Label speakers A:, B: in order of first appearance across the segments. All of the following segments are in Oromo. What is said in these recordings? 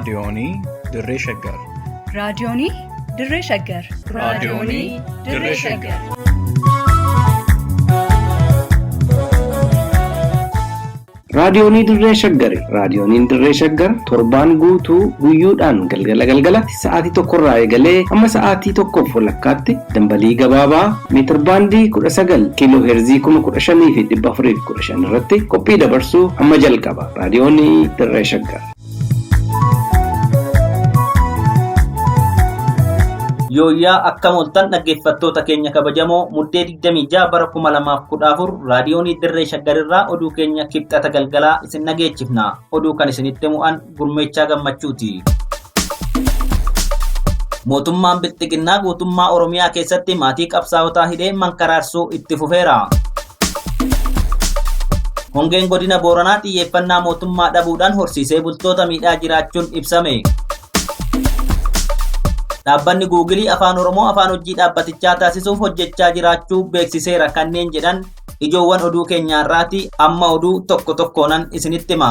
A: Raadiyoonii Dirree Shaggar.
B: Raadiyoonii Dirree Shaggar.
A: Raadiyoonii Dirree Shaggar.
C: Raadiyoonii Dirree Shaggari. Raadiyooniin Dirree Shaggar torbaan guutuu guyyoodhaan galgala galgalatti sa'aatii tokkorraa eegalee hamma sa'aatii tokkoof walakkaatti dambalii gabaabaa meetirbaandii 19 kiiloo heerzii 15,415 irratti qophii dabarsuu hamma jalqaba. Raadiyoonii Dirree Shaggar.
D: Yooyyaa akkam ooltan dhaggeeffattoota keenya kabajamoo muddee 26 bara 2014 raadiyoonii dirree shaggarirraa oduu keenya kibxata galgalaa isin dhageechifna. Oduu kan isinitti mu'an gurmeechaa gammachuuti. Mootummaan Bilxiginnaa guutummaa Oromiyaa keessatti maatii qabsaa'otaa hidhee mankaraarsuu itti fufeera. Hongeen godina Booranaa xiyyeeffannaa mootummaa dhabuudhaan horsiisee bultoota miidhaa jiraachuun ibsame. Dhaabbanni Guugilii Afaan Oromoo afaan hojii dhaabbatichaa taasisuuf hojjechaa jiraachuu beeksiseera kanneen jedhan ijoowwan oduu keenyaarraati amma oduu tokko tokkoonan isinitti hima.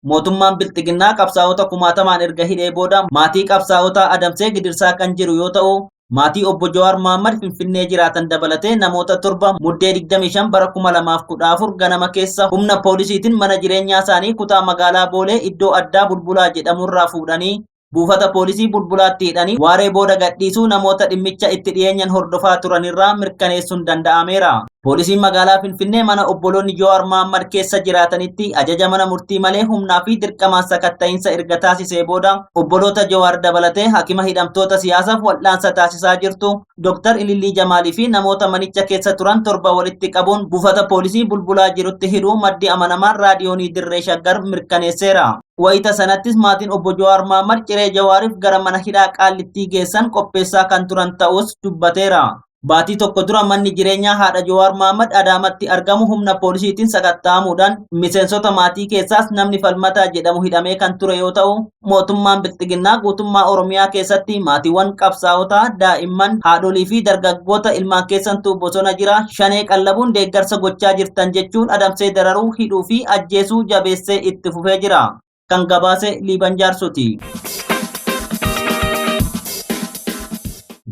D: Mootummaan Bilxiginnaa qabsaa'ota kumaatamaan erga hidhee booda maatii qabsaa'otaa adamsee gidirsaa kan jiru yoo ta'u, maatii obbo Jawaar Mohammad Finfinnee jiraatan dabalatee namoota torba muddee 25 bara 2014 ganama keessa humna poolisiitiin mana jireenyaa isaanii kutaa magaalaa Boolee iddoo addaa Bulbulaa jedhamurraa fuudhanii buufata poolisii Bulbulaatti hidhanii waaree booda gadhiisuu namoota dhimmicha itti dhiyeenyan hordofaa turanirraa mirkaneessuun danda'ameera. Poolisiin magaalaa Finfinnee mana obboloonni Jawaar Mohammad keessa jiraatanitti ajaja mana murtii malee humnaa fi dirqamaan sakatta'iinsa erga taasisee booda obboloota Jawaar dabalatee hakima hidhamtoota siyaasaaf wal'aansa taasisaa jirtu Dr. Ilillii Jamaalii fi namoota manicha keessa turan torba walitti qabuun buufata poolisii Bulbulaa jirutti hidhuu maddi amanamaan raadiyoonii Dirree Shaggar mirkaneesseera. Wayita sanattis maatiin obbo Jawaar Mohammad ciree Jawaariif gara mana hidhaa Qaallittii geessan qopheessaa kan turan ta'us dubbateera. Baatii tokko dura manni jireenyaa haadha Jawaar Mohammad Adaamatti argamu humna poolisiitiin sakatta'amuudhaan miseensota maatii keessaas namni Falmataa jedhamu hidhamee kan ture yoo ta'u, mootummaan Bilxiginnaa guutummaa Oromiyaa keessatti maatiiwwan qabsaa'otaa, daa'imman, haadholii fi dargaggoota ilmaan keessantu bosona jira, shanee qallabuun deeggarsa gochaa jirtan jechuun adamsee dararuu, hidhuu fi ajjeesuu jabeessee itti fufee jira. Kan gabaase Liiban Jaarsooti.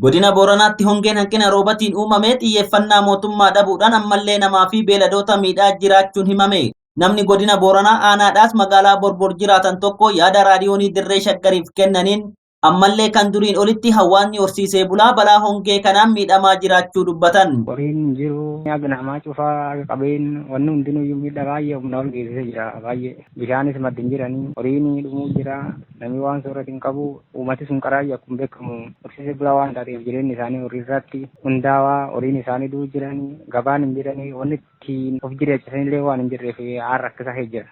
D: Godina Booranaatti hongeen hanqina roobatiin uumame xiyyeeffannaa mootummaa dhabuudhaan ammallee namaa fi beeladoota miidhaa jiraachuun himame. Namni godina Booranaa aanaadhaas magaalaa Borbor jiraatan tokko yaada raadiyoonii Dirree Shaggariif kennaniin ammallee kan duriin olitti hawaasni horsiisee bulaa balaa hongee kanaan miidhamaa jiraachuu dubbatan.
E: Horiin hin jiru, haga namaa cufaa, haga qabeen, wanni hundinuu miidhaa baay'ee humna ol geessisee jira baay'ee. Bishaanis maddi hin jiranii, horiin dhumuu jira, namni waan sooratu hin qabu, uummati sun qaraayyuu akkuma beekamu horsiisee bulaa waan taateef jireenyi isaanii horii irratti hundaawaa, horiin isaanii du'uu jiranii, gabaan hin jiranii, wanni ittiin of jiraachisanillee waan hin jirreef haala rakkisaa keessa jira.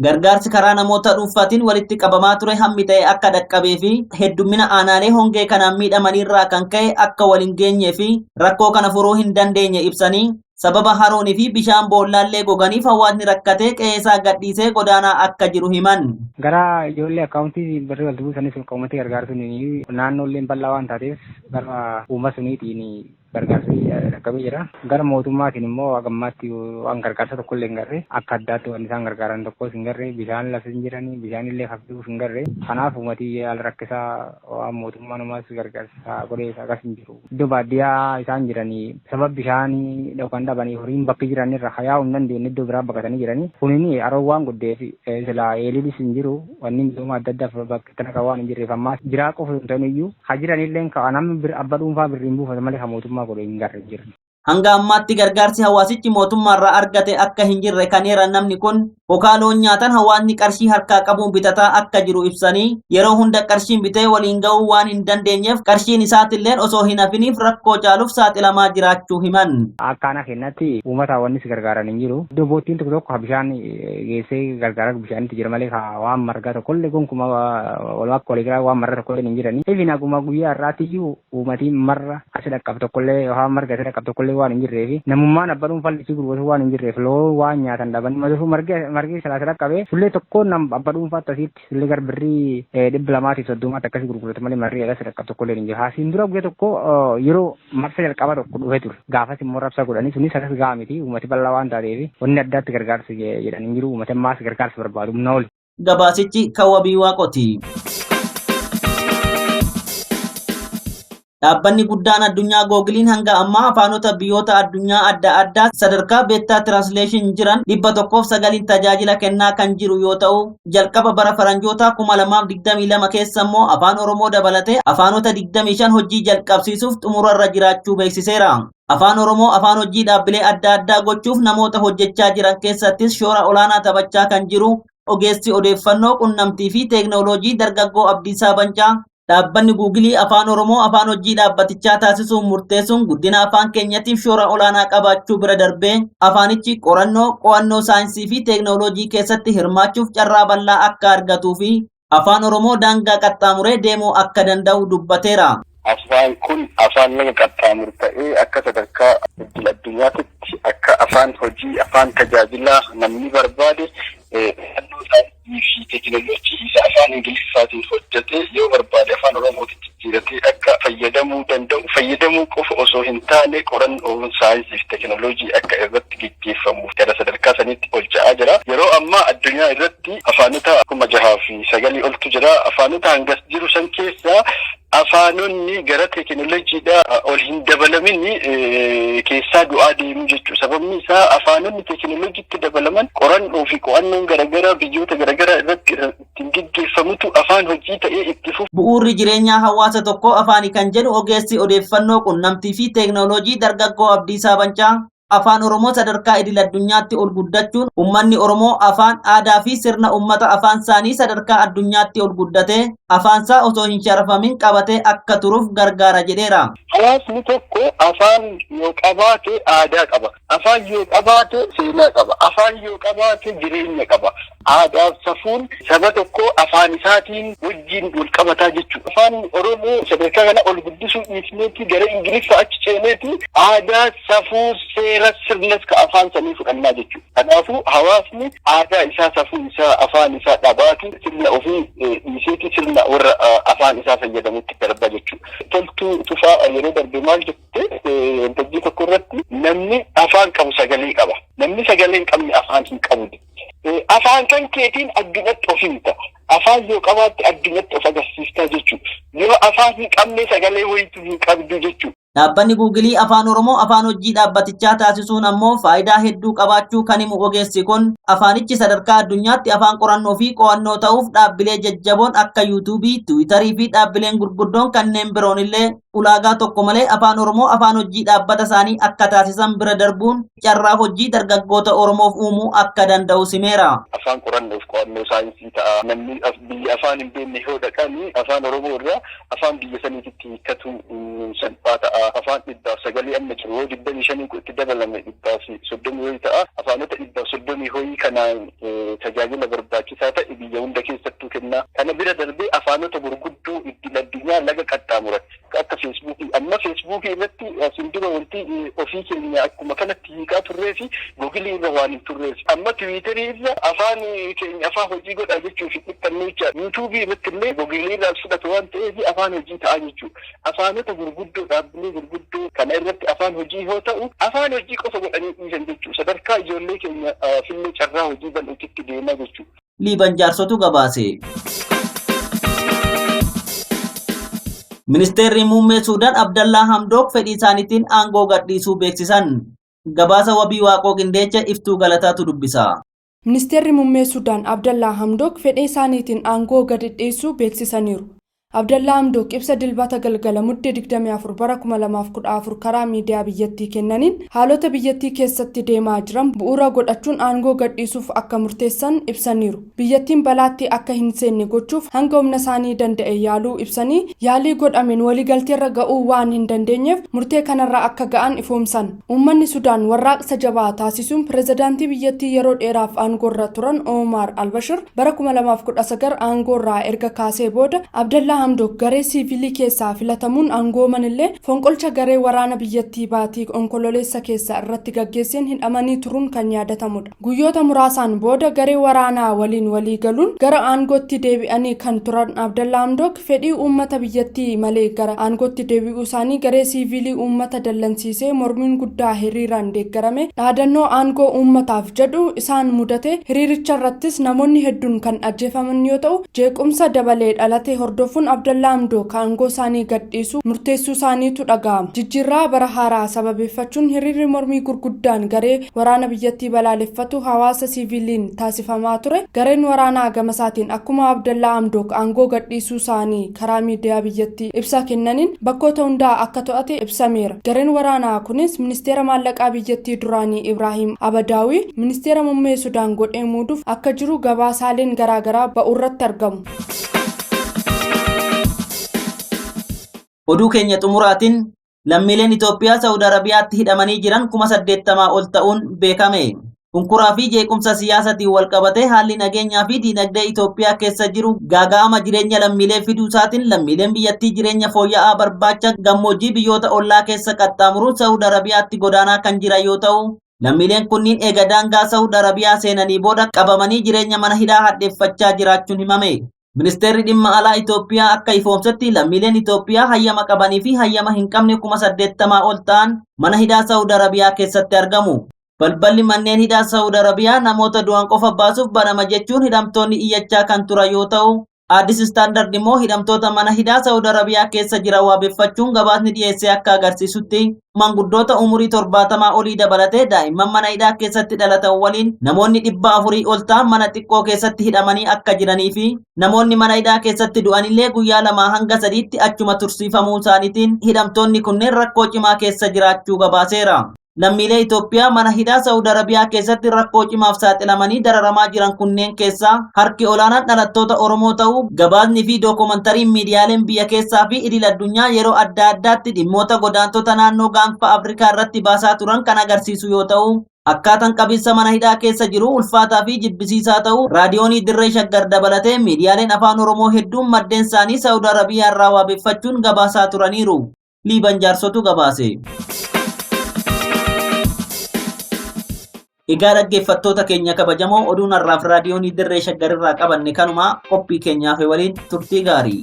D: Gargaarsi karaa namoota dhuunfaatiin walitti qabamaa ture hammi ta'e akka dhaqqabee fi heddummina aanaalee hongee kanaan miidhamaniirraa kan ka'e akka wal hin geenyee fi rakkoo kana furuu hin dandeenye ibsanii sababa haroonii fi bishaan boollaallee goganiif hawaasni rakkatee qe'ee isaa gadhiisee godaanaa akka jiru himan.
E: Gara ijoollee akkaawuntii birrii walitti buusanis kan uummati gargaarsuun naannoolleen bal'aa waan taateef gara uummata suniitiin gargaarsi dhaqqabee jira. Gara mootummaatiin immoo haga ammaatti waan gargaarsa tokko illee hin garre. Akka addaatti waan isaan gargaaran tokkos hin garre. Bishaan lafa hin jirani, bishaan illee haftuuf hin garre. Kanaaf uummati haala rakkisaa waan mootummaan uumas gargaarsa godhee akkas hin jiru. Iddoo baadiyyaa isaan jiranii sababa bishaanii yookaan dhabanii horiin bakki jiran irra hayaa'uu hin dandeenye iddoo biraa baqatanii jiranii. Kunin haroon waan guddeef silaa eeliinis hin jiru wanni misooma adda addaaf bakki tana kan waan hin jirreef ammaa jiraa qofa hin ta'in iyyuu ha jiranilleen ka namni bir abba dhuunfaa birriin buufata malee ka mootummaa godhe hin garre hin jiran.
D: Hanga ammaatti gargaarsi hawaasichi mootummaarraa argate akka hin jirre kan eeran namni kun hokaa loon nyaatan hawaasni qarshii harkaa qabuun bitataa akka jiru ibsanii yeroo hunda qarshiin bitee waliin ga'uu waan hin dandeenyeef qarshiin isaatilleen osoo hin hafiniif rakkoo caaluuf saaxilamaa jiraachuu himan.
E: Akka aanaa keenyaatti uummata wanni si gargaaran hin jiru. Iddoo boottiin tokko tokko bishaan geessee gargaaraa bishaanitti jira malee waan margaa tokkollee gonkumaa walumaa akka waliigalaa waan marga tokkollee hin jirani. Even haguma guyyaa har'aatti iyyuu uummatiin marra asi dhaqqabu tokkollee yookaan marga asi dhaqqabu tokkollee waan hin jirree fi namummaan abbaa dhuunfaa isii gurguratu waan hin jirreef loon waan nyaatan dhaban maluuf margi salaasala qabee sullee tokko nam abbaa dhuunfaatti asitti sullee gar birrii 230tti akkasii gurguratu malee marri agas dhaqqab tokko illee hin jiru. Asiin dura guyyaa tokko yeroo marsa jalqaba tokko dhufee ture. Gaafas immoo rabsa godhanii sunis akkas gahaa miti uummati bal'aa waan taateef wanni addaatti gargaarsa jedhan hin jiru uummati ammaas gargaarsa barbaadu humna oli.
D: Gabaasichi kan Wabii Waaqooti. Dhaabbanni guddaan addunyaa Googiliin hanga ammaa afaanota biyyoota addunyaa adda addaa sadarkaa beta translation jiran 109 tajaajila kennaa kan jiru yoo ta'u, jalqaba bara faranjoota 2022 keessa immoo afaan Oromoo dabalatee afaanota 25 hojii jalqabsiisuuf xumurarra jiraachuu beeksiseera. Afaan Oromoo afaan hojii dhaabbilee adda addaa gochuuf namoota hojjechaa jiran keessattis shoora olaanaa taphachaa kan jiru ogeessi odeeffannoo qunnamtii fi teeknooloojii dargaggoo Abdiisaa Bancaa dhaabbanni Guugilii afaan Oromoo afaan hojii dhaabbatichaa taasisuun murteessuun guddina afaan keenyatiif shoora olaanaa qabaachuu bira darbee afaanichi qorannoo qo'annoo saayinsii fi teeknooloojii keessatti hirmaachuuf carraa bal'aa akka argatuu fi afaan Oromoo daangaa qaxxaamuree deemuu akka danda'u dubbateera.
F: Afaan kun afaan laga qaxxaamuru ta'ee akka sadarkaa idil addunyaatti akka afaan hojii afaan tajaajilaa namni barbaade qorannoo saayinsii fi teekinooloojii isa afaan Ingiliffaatiin hojjetee yoo barbaade afaan Oromootti jijjiiratee akka fayyadamuu danda'u fayyadamuu qofa osoo hin taane qorannoo saayinsii fi teekinooloojii akka irratti geggeeffamuuf gara sadarkaa saniitti ol ca'aa jira. Yeroo ammaa addunyaa irratti afaanota 6009 oltu jira. Afaanota hangas jiru san keessaa afaanonni gara teekinooloojiidhaa ol hin dabalamin keessaa du'aa deemu jechuudha. Sababni isaa afaanonni teekinooloojiitti dabalaman qorannoo fi qo'annoon garaagaraa biyyoota garaagaraa irratti ittiin geggeeffamutu afaan hojii ta'ee itti fufu.
D: Bu'uurri jireenyaa hawaasa tokkoo afaani kan jedhu ogeessi odeeffannoo qunnamtii fi teeknooloojii dargaggoo Abdiisaa Bancaa afaan Oromoo sadarkaa idil addunyaatti ol guddachuun uummanni Oromoo afaan aadaa fi sirna uummata afaan isaanii sadarkaa addunyaatti ol guddatee afaansaa osoo hin sharafamin qabatee akka turuuf gargaara jedheera.
F: Hawaasni tokko afaan yoo qabaate aadaa qaba. Afaan yoo qabaate seenaa qaba. Afaan yoo qabaate jireenya qaba. Aadaaf safuun saba tokko afaan isaatiin wajjin wal qabataa jechuudha. Afaan Oromoo sadarkaa kana ol guddisuu dhiisneeti gara Ingiliffaa achi ceeneeti aadaa, safuu, seera, sirnas ka afaan sanii fudhannaa jechuudha. Kanaafuu hawaasni aadaa isaa, safuu isaa, afaan isaa dhabaatu sirna ofii dhiiseeti sirna warra afaan isaa fayyadamutti darba jechuudha. Toltuu Tufaa yeroo darbe maal jette waltajjii tokko irratti namni afaan qabu sagalee qaba. Namni sagalee hin qabne afaan hin qabu. Afaan kan keetiin addunyaatti of himta. Afaan yoo qabaatte addunyaatti of agarsiistaa jechuudha. Yoo afaan hin qabne sagalee wayitu hin qabdu jechuudha.
D: Dhaabbanni Guugilii afaan Oromoo afaan hojii dhaabbatichaa taasisuun ammoo faayidaa hedduu qabaachuu kan himu ogeessi kun afaanichi sadarkaa addunyaatti afaan qorannoo fi qo'annoo ta'uuf dhaabbilee jajjaboon akka Yuutuubii, Tiwiitarii fi dhaabbileen gurguddoon kanneen biroon illee ulaagaa tokko malee afaan Oromoo afaan hojii dhaabbata isaanii akka taasisan bira darbuun carraa hojii dargaggoota Oromoof uumuu akka danda'u simeera.
F: Afaan qorannoof qo'annoo saayinsii ta'a. Namni biyya afaan hin beekne yoo dhaqanii afaan Oromoo irraa afaan biyya saniititti hiikkatu salphaa ta'a. Afaan 109 amma jiru yoo 25 itti dabalame 130 hoyi ta'a. Afaanota 130 hoyi kanaan tajaajila barbaachisaa ta'e biyya hunda keessattuu kenna. Kana bira darbee afaanota gurguddoo idil addunyaa laga qaxxaamuran akka Feesbuukii amma Feesbuukii irratti asiin dura wanti ofii keenya akkuma kanatti hiikaa turree fi Googilii irra waan hin turreef amma Tiwiitarii irra afaan keenya afaan hojii godhaa jechuuf hin dhiphannu jechaadha. Yuutuubii irratti illee Googilii irraa fudhatu waan ta'eef afaan hojii ta'a jechuudha. Afaanota gurguddoo dhaabbilee gurguddoo kana irratti afaan hojii yoo ta'u afaan hojii qofa godhanii dhiisan jechuudha. Sadarkaa ijoollee keenya fillee carraa hojii bal'ootitti deemaa jechuudha.
D: Liiban Jaarsotu gabaase. Ministeerri Muummee Suudaan Abdallaa Hamdook fedhii isaaniitiin aangoo gadhiisuu beeksisan. Gabaasa Wabii Waaqoo Qindeecha Iftuu Galataatu dubbisa.
G: Ministeerri Muummee Suudaan Abdallaa Hamdook fedhii isaaniitiin aangoo gadi dhiisuu beeksisaniiru. Abdallaa Hamdook ibsa dilbata galgala muddee 24 bara 2014 karaa miidiyaa biyyattii kennaniin haalota biyyattii keessatti deemaa jiran bu'uura godhachuun aangoo gadhiisuuf akka murteessan ibsaniiru. Biyyattiin balaatti akka hin seenne gochuuf hanga humna isaanii danda'e yaaluu ibsanii yaalii godhameen waliigalteerra ga'uu waan hin dandeenyeef murtee kanarra akka ga'an ifoomsan. Uummanni Sudaan warraaqsa jabaa taasisuun pirezidaantii biyyattii yeroo dheeraaf aangoorra turan Omar Albashir bara 2019 aangoorraa erga kaasee booda Abdallaa Hamdok garee siivilii keessaa filatamuun aangooman illee fonqolcha garee waraana biyyattii baatii Onkololeessa keessa irratti gaggeesseen hidhamanii turuun kan yaadatamudha. Guyyoota muraasaan booda garee waraanaa waliin walii galuun gara aangootti deebi'anii kan turan Abdallaa Hamdok fedhii uummata biyyattii malee gara aangootti deebi'uu isaanii garee siivilii uummata dallansiisee mormiin guddaa hiriiraan deeggarame dhaadannoo aangoo uummataaf jedhu isaan mudate. Hiriiricha irrattis namoonni hedduun kan ajjeefaman yoo ta'u, jeequmsa dabalee dhalate hordofuun Abdallaa Hamdok aangoo isaanii gadhiisuu murteessuu isaaniitu dhaga'ama. Jijjiirraa bara haaraa sababeeffachuun hiriirri mormii gurguddaan garee waraana biyyattii balaaleffatu hawaasa siviiliin taasifamaa ture. Gareen waraanaa gamasaatiin akkuma Abdallaa Hamdok aangoo gadhiisuu isaanii karaa miidiyaa biyyattii ibsa kennaniin bakkoota hundaa akka to'ate ibsameera. Gareen waraanaa kunis ministeera maallaqaa biyyattii duraanii Ibraahim Abadaawii ministeera muummee Sudaan godhee muuduuf akka jiru gabaasaaleen garaagaraa ba'uurratti argamu.
D: Oduu keenya xumuraatiin lammiileen Itoophiyaa Saawud Arabiyaatti hidhamanii jiran 80,000 ol ta'uun beekame. Kunkuraa fi jeequmsa siyaasaatiin wal qabatee haalli nageenyaa fi diinagdee Itoophiyaa keessa jiru gaaga'ama jireenya lammiilee fiduu isaatiin lammiileen biyyattii jireenya fooyya'aa barbaacha gammoojjii biyyoota ollaa keessa qaxxaamuruun Saawud Arabiyaatti godaanaa kan jiran yoo ta'u, lammiileen kunniin eega daangaa Saawud Arabiyaa seenanii booda qabamanii jireenya mana hidhaa hadheeffachaa jiraachuun himame. Ministeerri dhimma alaa Itoophiyaa akka ifoomsetti lammiileen Itoophiyaa hayyama qabanii fi hayyama hin qabne 80,000 ol ta'an mana hidhaa Saawud Arabiyaa keessatti argamu. Balballi manneen hidhaa Saawud Arabiyaa namoota du'an qofa baasuuf banama jechuun hidhamtoonni iyyachaa kan turan yoo ta'u, Addis Standard immoo hidhamtoota mana hidhaa Saawud Arabiyaa keessa jiran waabeffachuun gabaasni dhiyeessee akka agarsiisutti manguddoota umurii 70 olii dabalatee daa'imman mana hidhaa keessatti dhalatan waliin namoonni 400 ol ta'an mana xiqqoo keessatti hidhamanii akka jiranii fi namoonni mana hidhaa keessatti du'anillee guyyaa 2 hanga 3tti achuma tursiifamuu isaaniitiin hidhamtoonni kunneen rakkoo cimaa keessa jiraachuu gabaaseera. Lammiilee Itoophiyaa mana hidhaa Saawud Arabiyaa keessatti rakkoo cimaaf saaxilamanii dararamaa jiran kunneen keessaa harki olaanaan dhalattoota Oromoo ta'uu gabaasni fi dookumantariin miidiyaaleen biyya keessaa fi idil addunyaa yeroo adda addaatti dhimmoota godaantota naannoo gaanfa Afrikaa irratti baasaa turan kan agarsiisu yoo ta'u, akkaataan qabiinsa mana hidhaa keessa jiru ulfaataa fi jibbisiisaa ta'uu raadiyoonii Dirree Shaggar dabalatee miidiyaaleen afaan Oromoo hedduun maddeen isaanii Saawud Arabiyaa irraa waabeffachuun gabaasaa turaniiru. Liiban Jaarsotu gabaase. Egaa dhaggeeffattoota keenya kabajamoo oduun har'aaf raadiyoonii Dirree Shaggar irraa qabanne kanuma qophii keenyaaf waliin turtii gaarii.